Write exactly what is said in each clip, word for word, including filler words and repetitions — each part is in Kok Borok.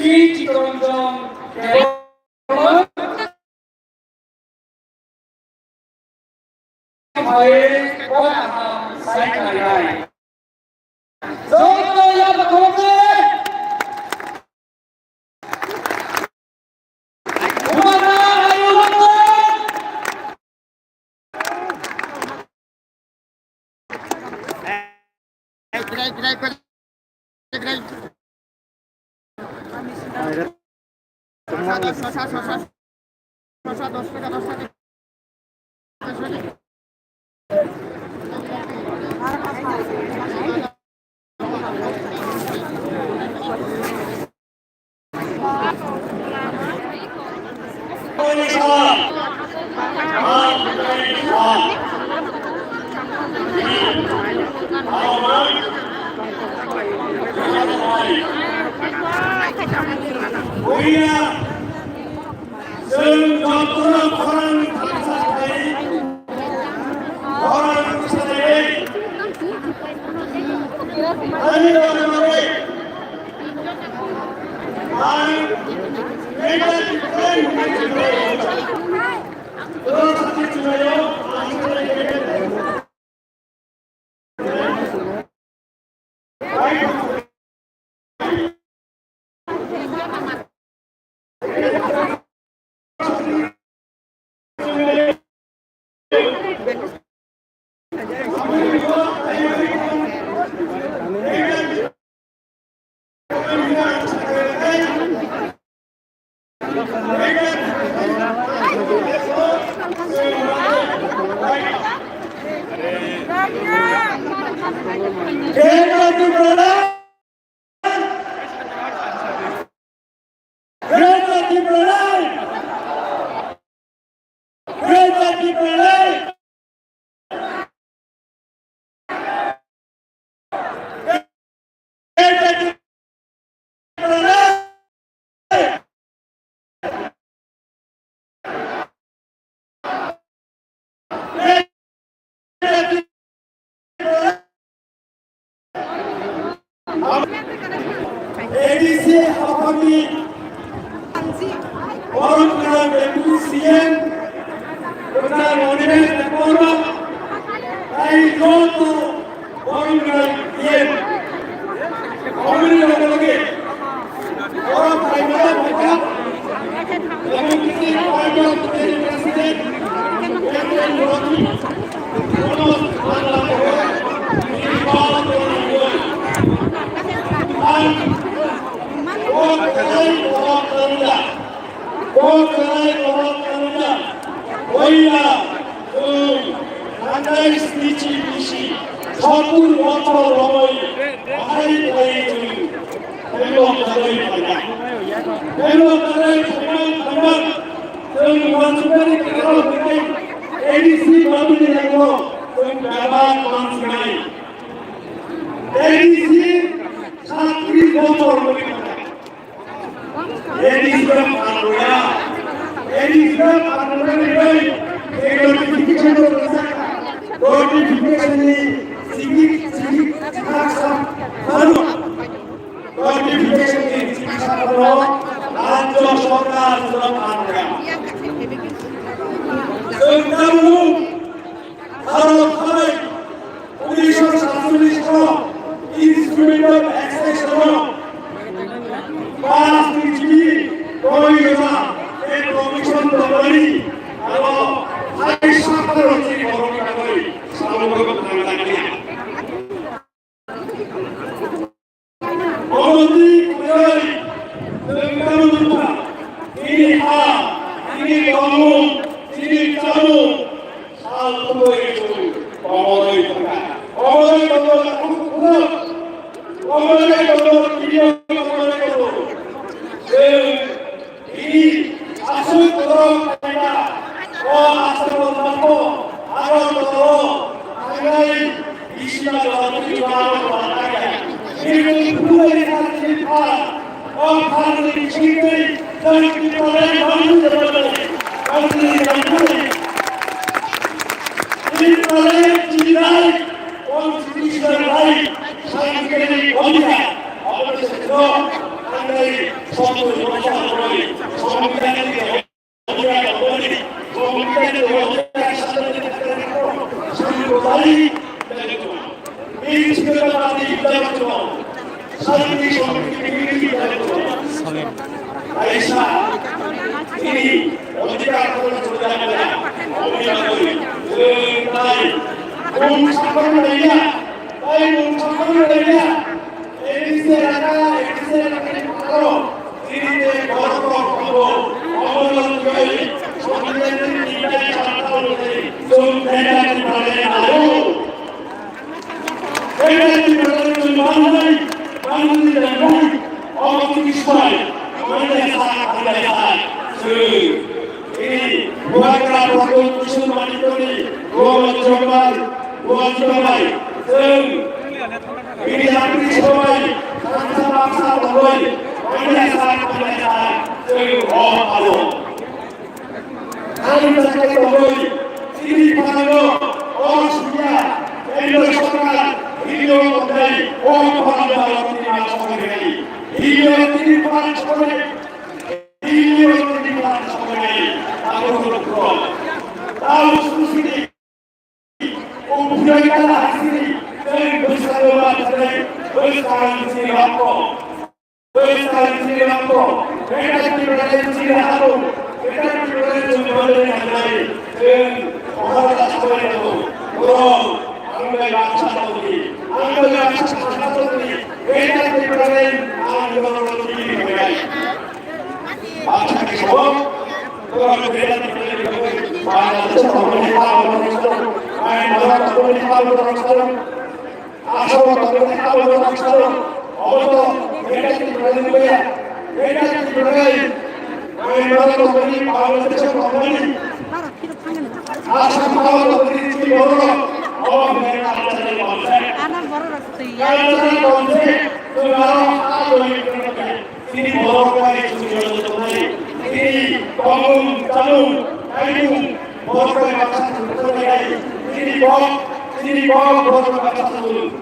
Chittaranjan Debbarma bai kok kaham sai khlainai. Joto yaphang khulumnai. Chwng jotono khorang ni thansa khai, khorang ni thansa khai, ani bagwi bagwi ang mega different mega different. A D C haphangni borok gwnang deputy C M, gwnang Animesh Debbarma, tei joto borok gwnang C M. Aboni loge loge borok phaimani phaikha, deputy C M, president, Belok kadai phaimang phaimang, chwng uansukmani kwtharo hwnkhe A D C babini nango chwng bebak uansuknai. A D C satris bochor wngwi thangkha. A D C no phan rwya. A D C no phan rwnani bagwi tei notification rok rwjak. Notification ni simi, simi, saksa phano. Notification ni simi saksa phano. Rajya sarkar no phan rwya. Chwng tabuk Bharat hai unnish satchollish o Instrument of Accession o pass ni chini koi jora a commission tongmani abo hai sakha rok chini borok ni bagwi samung rok thangjak ya. Omo twi kwrwi, chwng tamo nukha, chini ha, chini tongmung, chini chamung, sal tubui chwng komorwi tongkha. Komorwi tongo takhuk khunok, komorwi tongo kiriyo, komorwi tongo. Chwng Bini aswk borok khaina, o aswk borok aro borok khainai bisina borok ni jora borok khainai. Bini phunai ni phan, o phan ni bisingtwi jang ni phalai bangni jora ni, bangni jora ni. Bini phalai jinai, o jinai rai, sangkiri odika, o se jo, Ang sakai tongwi, chini pharano, o sumya, Kendra Sarkar, Hindu Mondai, o pharano, chini ma sokri rai. Hindu chini pharano sokri, Hindu chini pharano sokri rai. Ako rukro. Tau susini, o bujai kala hasini, tei bwskango ma thanai, bwskango chini rokto. Aswk tongmani abo tongmani abo tongmani. Obo to negative problem ya. Negative problem. Ang oro tongmani, Bangladesh-o tongmani. Assam-o tongmani chini borok. Obo hwnwi ang chini borok. Cultural concept. Chwng aro ha tongwi tongmani. Chini borok bai chwng joto tongnai. Chini tongmung chamung, taitung, borok bai baksa chwng tongnai. Chini kok, chini kok, borok bai baksa chwng.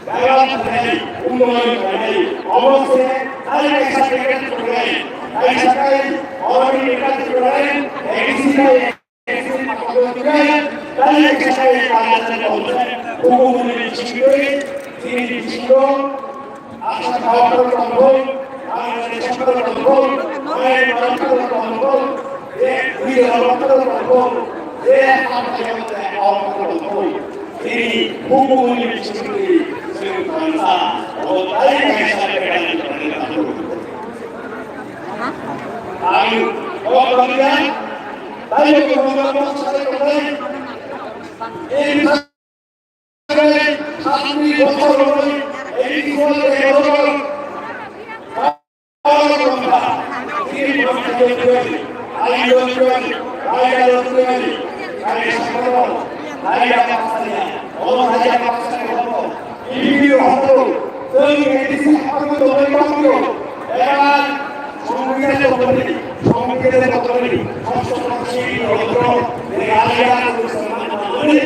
Daiwa tongnai, unnoyon tongnai. Omo se, tari kaisa kekar tongnai. Kaisa kai, oroni kekar tongnai. Ekisi kai. Ang kok bagya, tayo ko hongga mo sa ko dai. Ei satri bochor hoi, ei bosor ei bosor. Baba kongka, ini bosor ei bosor. Ai bosor, ai bosor, ai sakoro, ai paksaria, o ai paksaria. Ibiro horo, tei A D C hamu tongwi tongkho. Eba songkhe tongkho, songkhe tongkho, songkhe tongkho, o raja tongkho. Ini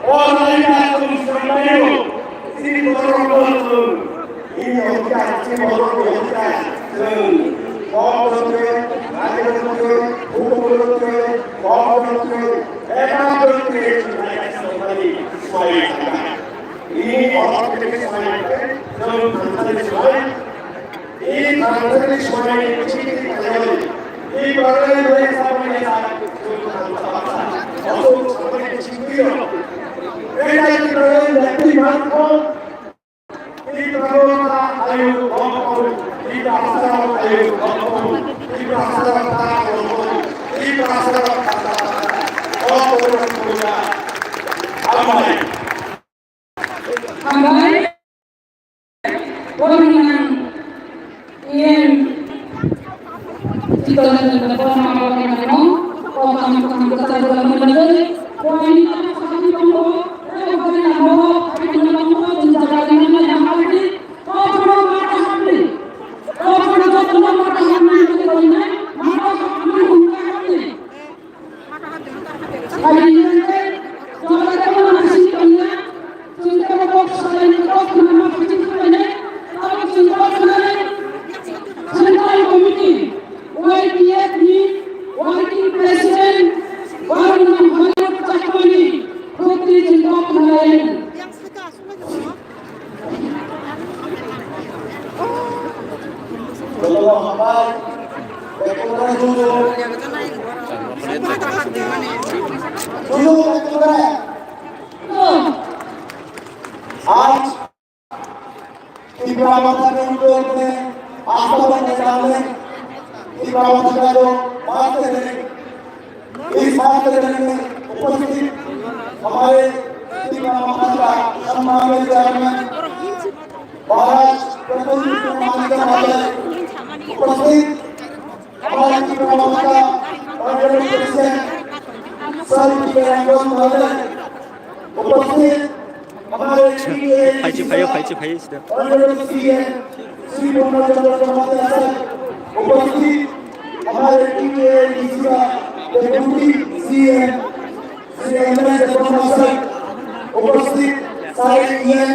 orang orang ini orang yang sih orang orang yang sih orang orang yang Ini orang kita semua, kita semua, ini orang kita semua, ini kita semua, ini orang yang sama ini, ini orang yang sama ini. Hambai. Bornang E M Chittoranjan Debbarma bornang o kam kam kachar dala mwnwi bornang sakni tongo. Jotono hambai, bekkune juju. Juju bekkune. Aaj Tipra Motha ke unke unke aastha banne ka naam hai, Tipra Motha ka jo master hai. इस मात्र में उपस्थित हमारे तिप्रा मोर्चा का सम्मानित चेयरमैन महाराज प्रद्युत कुमार मानिक महोदय, उपस्थित हमारे तिप्रा मोर्चा का ऑनरेबल प्रेसिडेंट सर पी के रंगन महोदय, उपस्थित हमारे टीटीएडीसी का ऑनरेबल सीएम श्री पूर्ण चंद्र जमातिया सर, उपस्थित हमारे टीटीएडीसी का डेप्यूटी सीएम श्री एमएन देबबर्मा सर, उपस्थित सारे ईएम,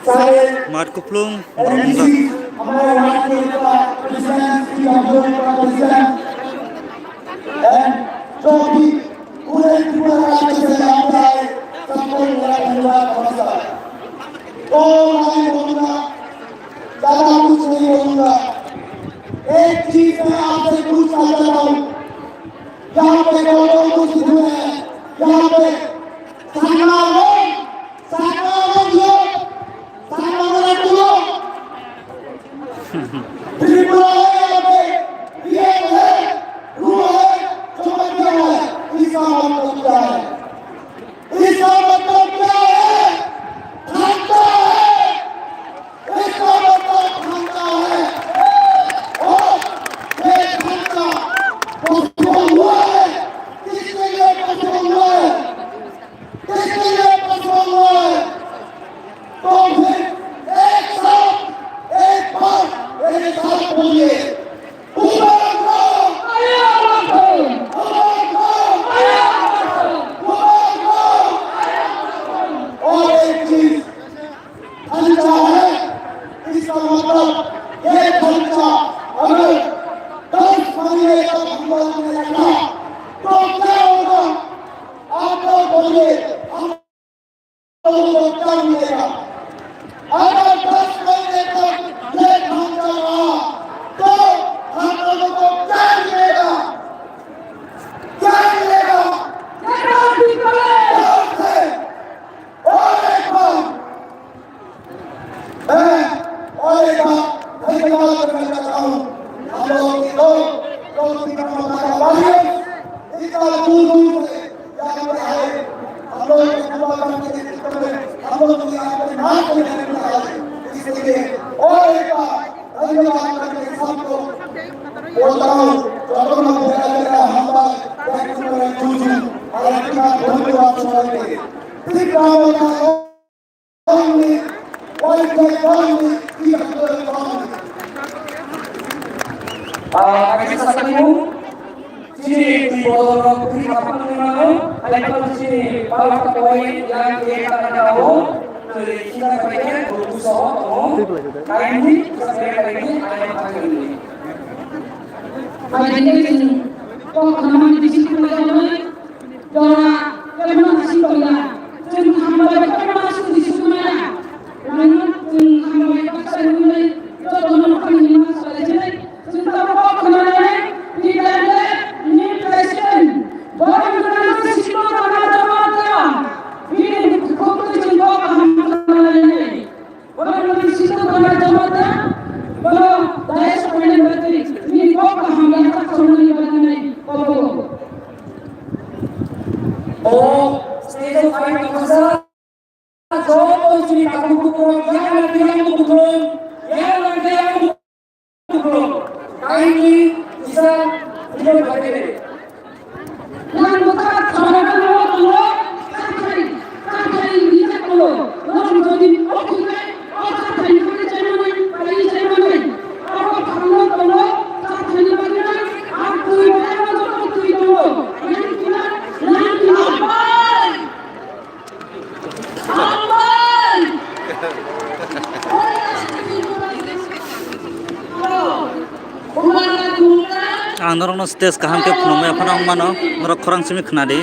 सारे Mat kuplung, एमडीसी, हमारे वार्ड के नेता, प्रेसिडेंट, श्री अब्दुल का प्रेसिडेंट, and जो भी पूरे त्रिपुरा राज्य से यहाँ पे आए, सबको मेरा धन्यवाद, नमस्कार। तो मैं बोलूंगा, ज्यादा कुछ नहीं बोलूंगा। एक चीज मैं आपसे पूछना चाहता हूँ, यहाँ पे कौन कौन उपस्थित हुए हैं? यहाँ पे सातवां लोग, सातवां लोग, सातवां वाला टोला। त्रिपुरा है यहाँ पे, ये है, वो है, जो बन गया है, इसका मतलब क्या है? इसका मतलब क्या है? ठंडा है, इसका मतलब ठंडा है। और ये ठंडा पसुआ हुआ है, किसके लिए पसुआ हुआ है? किसके लिए पसुआ हुआ है? तो फिर एक साथ, एक बार, एक साथ बोलिए, मुबारक हो! मुबारक हो! मुबारक हो! और एक चीज, खर्चा है, इसका मतलब ये खर्चा अगर दस महीने तक हम लोगों ने रखा, तो क्या होगा? आप लोग बोलिए, हम लोगों को क्या मिलेगा? अगर दस महीने तक ये ढांचा रहा, तो हम लोगों को क्या मिलेगा? क्या मिलेगा? क्या मिलेगा? और एक बार, मैं और एक बार धन्यवाद करना चाहता हूँ। हम लोगों की दो, दो तीन का बारिश इतना दूर दूर से यहाँ पे आए, हम लोग के युवा करने के चक्कर में हम लोग भी यहाँ पे नाच करने के लिए आए। इसके लिए और एक बार धन्यवाद करके सबको बोलता हूँ, चलो ना बोला जरा हम बात, बैठ कर जूझू, और इतना धन्यवाद सुनाएंगे। ठीक है, Kaisa sakni, chini twi bodol rok twi kaphang wngmano, hai phano chini Palwkha Kowai yang ke karana o twi khina paikhe buso tongo, kaini kisa paikhe kaini ayang thangwi. Hai jini chini kok khamani bisi khulai Jora kebengma si tongya, chwng hambai kebengma sudi sudi maya. Nangno chwng hambai baksa hwnwi jotono phani hwnma salai sinai. Chwng tabuk kok khwnanai, Peter le, nini president. Borok nangno sikno tongma tongma tongma. Bini bukhuk twi chwng kok kaham khwnanai. Borok nangno sikno tongma tongma tongma. Borok dais phainani bagwi, nini kok kaham yakha khwnani bagwi nai kobogo. O stage o phai tongmasa, joto chini takhuk bukhuk, yang nangkhe yang bukhuk, yang nangkhe yang bukhuk. Kindly, kisa video bhai khe. Yang bwkha khana khana tongo, kathai, kathai rijak tongo. Norok jodi o thwibai, o kathai ni bagwi chaimani, pai chaimani. Abo khana tongo, kathai ni bagwi nai, a twi bai ano joto twi tongo. Yang kina, yang kina. Ang norokno stage kaham khe phunukmaya phano wng mano, norok khorang simi khna di.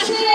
Sini